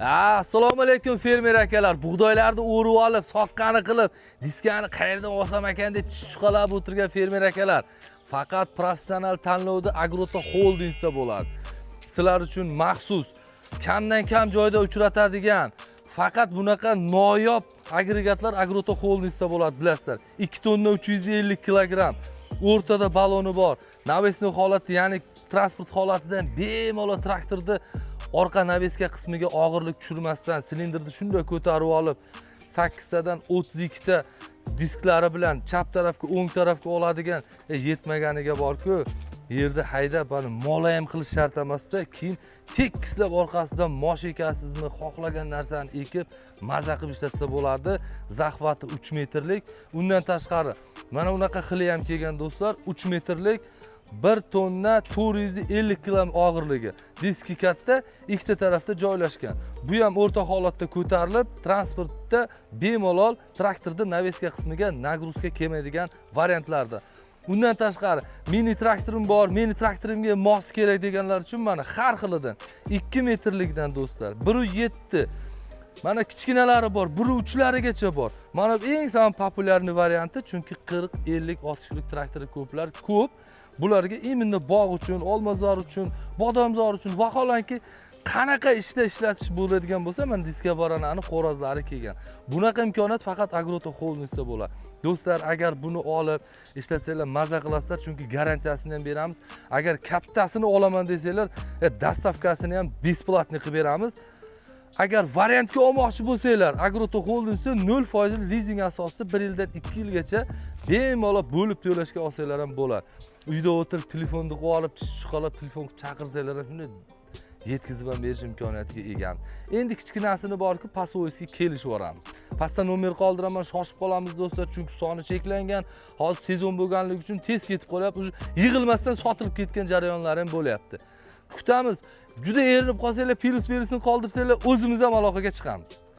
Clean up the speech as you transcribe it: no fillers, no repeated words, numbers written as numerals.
Assalomu alaykum, fermer akalar. Bug'doylarni o'rib olib, soqqani qilib, diskani qayerdan olsam ekan deb chuchqalab o'tirgan fermer akalar. Faqat professional tanlovda Agrota Holdingsda bo'ladi. Sizlar uchun maxsus, kamdan kam joyda uchratadigan faqat bunaqa noyob agregatlar Agrota Holdingsda bo'ladi, bilasizlar. 2 tonna 350 kilogramm. O'rtada baloni bor. Навесной holatda, ya'ni transport holatidan bemalol traktorni orqa навеска qismiga og'irlik tushirmasdan silindrni shunday ko'tarib olib, 8 tadan 32 ta disklari bilan chap tarafga, o'ng tarafga oladigan, yetmaganiga borku, yerda haydab mana mola ham qilish shart emasda, keyin tekislab orqasidan mosh ekasizmi, xohlagan narsani ekib, maza qilib ishlatsa bo'ladi. Захват i 3 metrlik. Undan tashqari mana bunaqa xili ham kelgan, do'stlar, 3 metrlik, 1 tonna 450 kg og'irligi, diski katta, ikkita tarafda joylashgan. Bu ham o'rta holatda ko'tarilib, transportda bemalol traktorni навеска qismiga нагрузка kelmaydigan variantlarda. Undan tashqari mini traktorim bor, meni traktorimga mos kerak deganlar uchun mana har xilidan 2 metrlikdan, do'stlar, 1,7, mana kichkinalari bor, 1,3larigacha bor. Mana bu eng самый популярный varianti, chunki 40, 50, 60lik traktori ko'plar ko'p. Bularga именно bog' uchun, olmazor uchun, bodomzor uchun, vaholanki qanaqa ishda ishlatish bo'ladigan bo'lsa, mana diska baranani xo'rozlari kelgan. Bunaqa imkoniyat faqat Agrota Holdingsda bo'ladi, do'stlar. Agar buni olib ishlatsanglar, maza qilasizlar, chunki garantiyasini ham beramiz. Agar kattasini olaman desanglar, доставка sini ham бесплатный qilib beramiz. Agar variantga olmoqchi bo'lsanglar, Agrota Holdingsda 0% lizing asosida 1 yildan 2 yilgacha bemalol bo'lib to'lashga olsanglar ham bo'ladi. Uyda o'tirib telefonni qilib olib, chiqarib telefon qilib chaqirsanglar ham, shunday yetkazib ham berish imkoniyatiga egamiz. Endi kichkinasini borku, по-свойски kelishib yuboramiz. Pastda nomer qoldiraman, shoshib qolamiz, do'stlar, chunki soni cheklangan. Hozir sezon bo'lganligi uchun tez ketib qolyapti, уже yig'ilmasdan sotilib ketgan jarayonlar ham bo'lyapti. Kutamiz. Juda erinib qolsanglar, plyus belgisini qoldirsanglar, o'zimiz ham aloqaga chiqamiz.